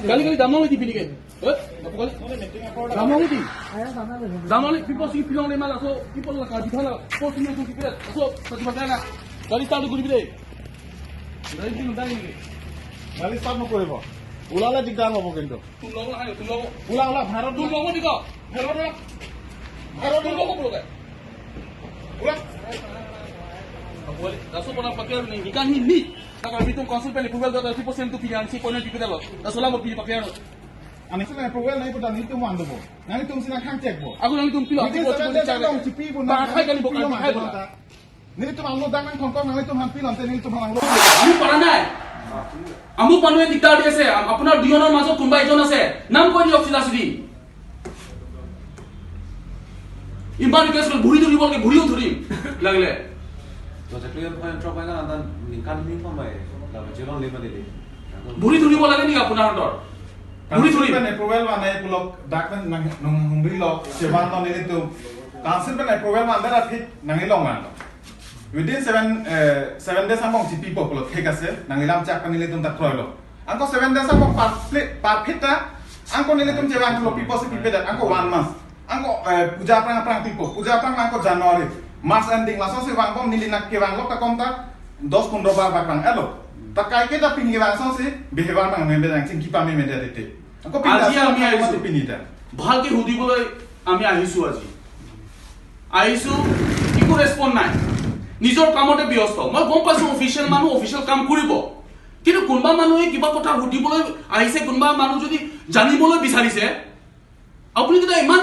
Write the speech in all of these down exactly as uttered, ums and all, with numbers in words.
Kali kali damlong di pini ke. Eh? Apa kali? Damlong di. Damlong di people sing pilong le mala so people la kali thala. People sing yang sing pilih. So satu macam na. Kali start guri bide. Dari pini dari ini. Kali start nokoribo. Ulala jigdan lobo kendo. Tulong lah, tulong. Ulala bharot tulong di ko. Bharot. Bharot tulong ko. Ulang. Laso pona pakai ni ikan ini. Saka bitung council pen approval data si percent tu pilihan si pona di kita lo. Laso lama pilih pakai. Ani sila approval nai putar nelitum mandobo. Nelitum sila khang check bo. Aku nelitum pilih. Nelitum sila check bo. Pakai kali bo, pakai bo. Nelitum amlo dang nang kongkong nelitum han pilon te nelitum han lo. Amuk para nai. Amuk মানুহে দিগদাৰ দি আছে। আপোনাৰ দুজনৰ মাজত কোনোবা এজন আছে। নাম কৈ দিয়ক চিধা চিধি। ইমান ৰিকুৱেষ্ট কৰি ভৰি ধৰিব লাগে, ভৰিও ধৰিম লাগিলে। Project lo yang paling trok kan dan ningkan ni pamai. Dapat jalan lima dede. ভৰি ধৰিব লাগে নেকি আপোনাৰ হাতৰ? ভৰি ধৰিম। Council pen approval mana pulok dak pen nang nung hungri lo, sewan ton nelitum. Council pen approval mana dah fit nang ilong mana. Within seven, eh, seven days angbong si pipo pulok thik ase, nang ilam chak pen nelitum ta kroilo. Angko seven days angbong par plate, par feet ta, angko nelitum chevang lo pipo si pipedet, angko one month. Angko, eh, puja aphrang aphrang pipo, puja aphrang angko January, March ending laso si vangbom neli nak kevang lo ta kom ta dos pondro bar bak vang elo. Ta kaike ta pini vang so si behavior mang membe jang sing kipa membe dete. Angko pinda আজি sa আমি angko আহিছো। Mati pini ta. ভালকে সুধিবলৈ আমি আহিছো আজি। আহিছো, একো ৰেছপন্স নাই। নিজৰ কামতে ব্যস্ত। মই গম পাইছো অফিচিয়েল মানুহ অফিচিয়েল কাম কৰিব। কিন্তু কোনোবা মানুহে কিবা কথা সুধিবলৈ আহিছে, কোনোবা মানুহ যদি জানিবলৈ বিচাৰিছে, আপুনি তেতিয়া ইমান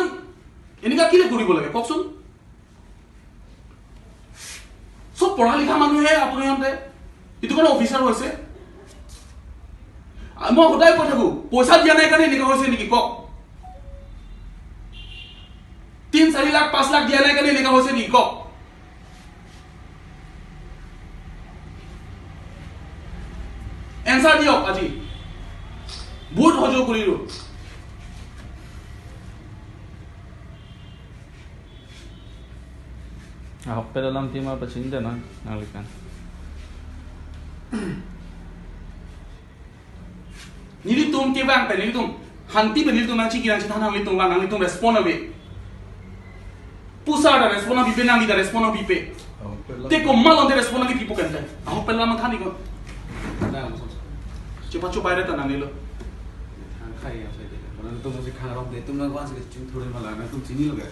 এনেকুৱা কিয় কৰিব লাগে কওকচোন? চব পঢ়া লিখা মানুহে আপোনাৰ সিহঁতে এইটো কাৰণে অফিচাৰ হৈছে। আ, মই সদায় কৈ থাকো, পইচা দিয়া নাই কাৰণে এনেকুৱা হৈছে নেকি কওক? তিন চাৰি লাখ পাঁচ লাখ দিয়া নাই কাৰণে এনেকুৱা হৈছে নেকি কওক? এনচাৰ দিয়ক আজি। বহুত সহযোগ কৰিলো। Ahok pe dalam tim apa cinta na nanglikan. Nelitum kevang pen nelitum hanti pen nelitum nangchingki nangchethan nanglitum lang, nanglitum respond ave. Pusar ta respond nangpipe, nangli ta respond nangpipe. Te komat along te respond nangpipo kente. Ahok pen lam than ikon. Chepa chepa ere ta nangnelo. Than khai ya sai de. Mana tum si khang rong de tum nang wan si ching thuri mala nangtum chinilo ke.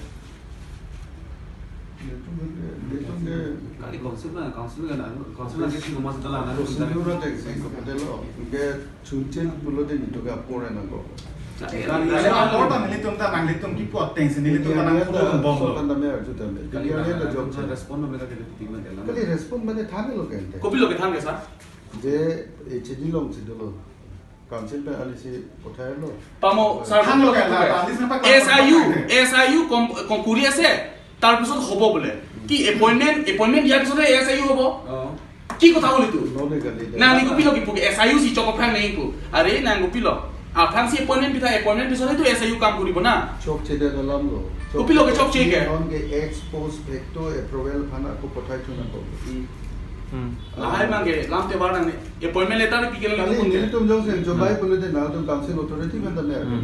Nelitum ke, nelitum ke kali council na, council na, council na ke ching mas dala na. Procedure na de, sing ko patelo. Ke chunchil pulo de nelitum ke apor na ko. Kali apor ta nelitum ta nanglitum kipu ateng si nelitum ta nang pulo bom lo. Kan dame arju dame. Kali ya da job sa. Respond na mera ke team na dela. Kali respond mane than lo kente. Kopilo kethan ke sir? Je, eh, chini long si dolo. Council pen alisi pothai lo. Pamo, sir, than lo kenta, alisi na pa S I U, S I U kom, kom kuri ase, তাৰ পিছত হ'ব বোলে। কি appointment, appointment দিয়াৰ পিছতহে S I U হ'ব? অ। কি কথা হ'ল এইটো? None kali de. Nangli kopilo kipu ke S I U si chok aphrang nangkipu. Are nang kopilo? Aphrang si appointment pitha, appointment পিছতহে তো এছ আই ইউ কাম কৰিব না। Chokche det alam lo. Kopilo ke chokche ke? Non ke ex post facto approval aphan ako pothai thunang ko. Hmm. Lahai mang ke, lam tebar nangne. Appointment letter pi ke nang Kali nelitum nelitum jongsi jobai pulo de nangtum council authority kan tame Hmm. atum.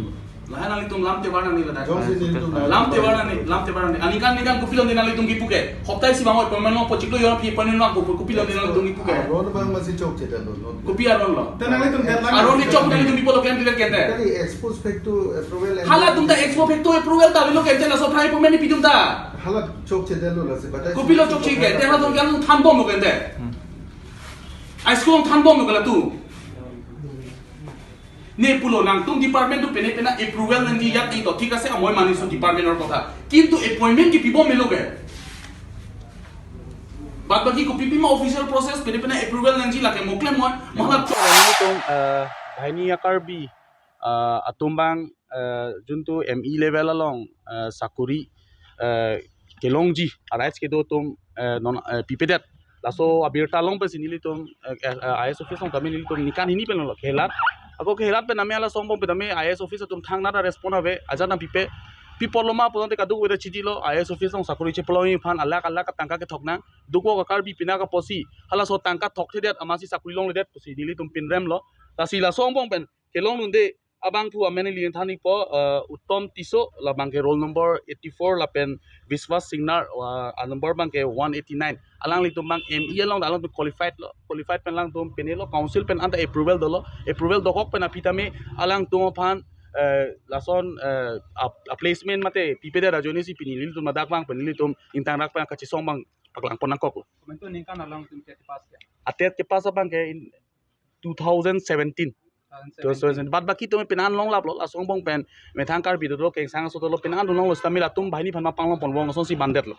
Lahai nanglitum lam tebar nangne ladak. Jongsi nelitum Lam tebar nangne, lam tebar nangne. Aningkan aningkan kopilo nanglitum kipu ke. Hopta isi bang appointment lo pachiklo yon pi appointment lo kopilo nanglitum kipu ke. Aron bang masi chokche det lo. Kopi aron lo. Te nanglitum deadline Aron ni chok nanglitum kipu lo kente kente. Kali ex post facto approval. Hala tum ta ex post facto approval ta bilo kente laso aphrang appointment ni pi tum ta. Hala chokche det lo lasi batai. Kopilo chokche ke, te hala tum kan than bom lo kente. High school than bom lo kala tu. Ne pulo nangtum department tu pene pene approval nangji yak ito, ঠিক আছে, amoi manisu department or kotha. Kintu appointment kipi bom melo ke. Bad baki kopi pima official process pene pene approval nangji lake moklem moi, mahala Nelitum, eh, Daini Akarbi, eh, atum bang, eh, juntu M E level along, eh, sakuri, eh, kelongji, arise kedo atum, eh, non, eh, pipedet. Laso abirta along pensi nelitum, eh, eh, I A S office along tame nelitum ningkan hini pen lo kelat. Ako kelat pen tame hala songbong pen tame I A S office atum thang nada respond ave, ajat nangpipe. Pi apot lo ma pulote kadokave ta chedilo, I A S office along sakuri chepalongji aphan alak alak tangka kethok nang. Dukok Karbi pinak apotsi, halaso tangka thokthedet amatsi sakuri longledet pusi nelitum pinrem lo. Lasi laso angbong pen kelong dunde abangphu amen ili than-ikpo, eh, Uttom Tisso, labang ke roll number eighty-four lapen Biswas Singnar, ah, a number abang ke one eighty-nine. Alanglitum abang M E along alangtum qualified lo, qualified pen alangtum pine lo, council pen anta approval dolo, approval dokok pen aphi tame alangtum aphan, eh, lason, eh, a, a placement mate pipedet ajoine si pini nelitum ladak abang pen nelitum ingtangrak pen kachesong abang paklang pon nangkok lo. Komantu aningkan alangtum TET kepass ke? A TET kepass abang ke in two thousand seventeen. Two thousand seventeen. Bad baki atum pine an longlap lo, laso angbong pen methang Karbi dolo, kengsang aso dolo, pine an longlap lo, sitame latum banghini aphan ma panglong pon bong asonsi bandet lo.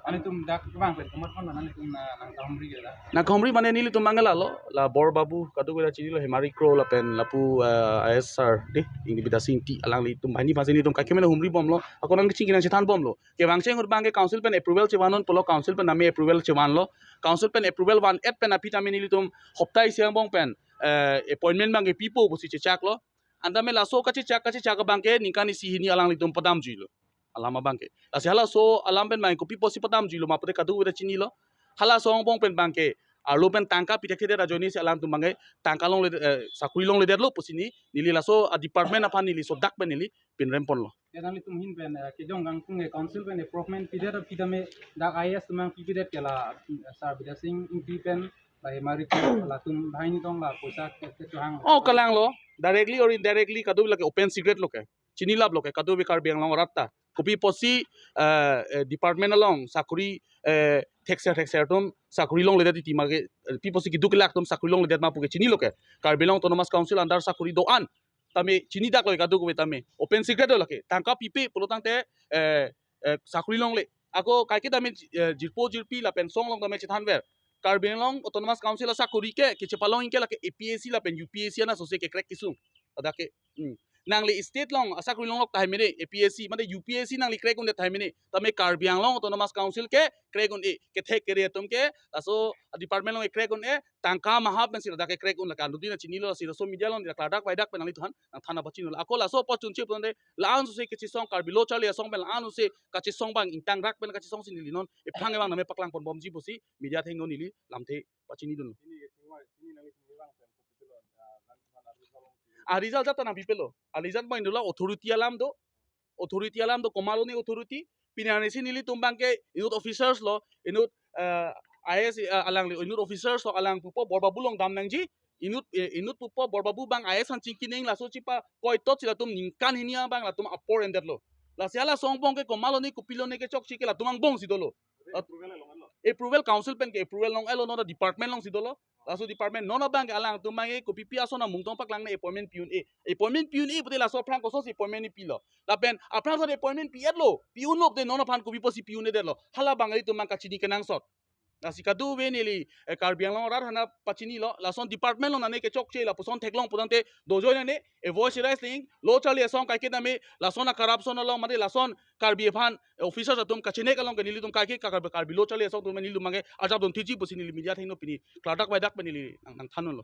Anitum dak abang pen komat komat anitum na nangkahumri ke la? Nangkahumri mane nelitum abang ke la lo, la Bor Babu, kadokave ta chini lo, Hemari Kro lapen lapu, eh, I A S sir, de, Ingti Bidya Sing Ingti, alanglitum banghini aphansi nelitum kaikemena humri bom lo, ako nangkachingki nangchethan bom lo. Kevang cheng ahut abang ke council pen approval chevan un pulo, council pen name approval chevan lo. Council pen approval van-et pen aphi tame nelitum hopta isi angbong pen, eh, appointment abang ke pipo pusi chechak lo. Anta me laso kachechak kachechak abang ke ningkan isi hini alanglitum padamjui lo. Alam abang ke. Lasi halaso alam pen abang kopi pusi padamjui lo ma pute kadokave ta chini lo. Halaso angbong pen abang ke arlo pen tangka pithekthe det ajoine si alangtum abang ke tangka longle, eh, sakori longledet lo pusi ni, neli laso a department aphan neli sodak pen neli pinrem pon lo. Ya, nanglitum ahin pen, eh, kejong kangtung ke council pen appointment pidet aphi tame dak I A S atum abang pipedet ke la, eh, sir Bidya Sing Ingti pen la Hemari Kro latum banghini tong la poisa ke, kechehang. Oh, kalang lo. Directly or indirectly kadokave lake open secret lo ke. Chinilap lo ke kadokave Karbi Anglong arat ta. Kopi pusi, eh, eh, department along sakori, eh, thekser thekser atum sakori longledet titi ma ke, eh, pi pusi keduk kelak atum sakori longledet ma pu ke chini lo ke. Karbi Anglong Autonomous Council under sakori do-an tame chinidak lo kadokave tame. Open secret lo lake. Tangka pipe pulo tangte, eh, eh, sakori longle. Ako kaike tame, eh, jirpo jirpi lapen song along tame chethanver. Karbi Anglong Autonomous Council asakori ke, kechepalong ingke lake A P S C lapen U P S C ana sose ke-crack kesung. Ada ke, hmm. Nangli state along asakori longlok tahai mene, A P S C, mane U P S C nangli crack undet tahai mene. Tame Karbi Anglong Autonomous Council ke crack un-e, kethek kere atum ke, laso department along crack un-e, tangka mahap pen si ladak ke crack un lakan. Dudi na chini lo si laso media along dak ladak bai dak pen nanglitum aphan nangthan apachini lo. Ako laso apot chunche pon de la-an sose kachesong Karbi Lo Charli Asong pen la-an sose kachesong abang ingtangrak pen kachesong si neli non ephrang abang name paklang pon bomji pusi media athengno neli lamthe pachini dun. A result jat ta nangpipe lo. A result abang dolo authority alam do. Authority alam do, komatlo ne authority. Pini arni si nelitum abang ke inut officers lo, inut, eh, I A S, eh, alangli, inut officers lo alang pupo Bor Babu along dam nangji, inut, eh, inut pupo Bor Babu abang I A S aphan chingki nang laso chipa koitot si latum ningkan hini abang latum apor endet lo. Lasi halaso angbong ke komatlo ne kopilo ne kechokche ke latum angbong si dolo. Approval along elo. Approval council pen ke approval long elo, non department along si dolo. Laso department non abang ke alangtum abang ke kopipi ason amung tong paklang ne appointment pi un-e. Appointment pi un-e pute laso aphrang koson si appointment ne pilo. Lapen aphrang son appointment pi-et lo, pi un-lo pute non aphan kopi pusi pi un-edet lo. Hala abang ilitum abang kachini kenangsot. Lasi kadokave neli, eh, Karbi Anglong arat aphan pachini lo, lason department along nane kechokche lapuson theklong pu tangte dojoi nane, eh, voice raising, Lo Charli Asong kaike tame, lason a-corruption along, mate lason Karbi aphan, eh, officers atum kachenek along ke nelitum kaike ka Karbi, Karbi Lo Charli Asong atum nelitum abang ke ajap dun thiji pusi neli media athengno pini klardak baidak pen neli nang, nangthan lo.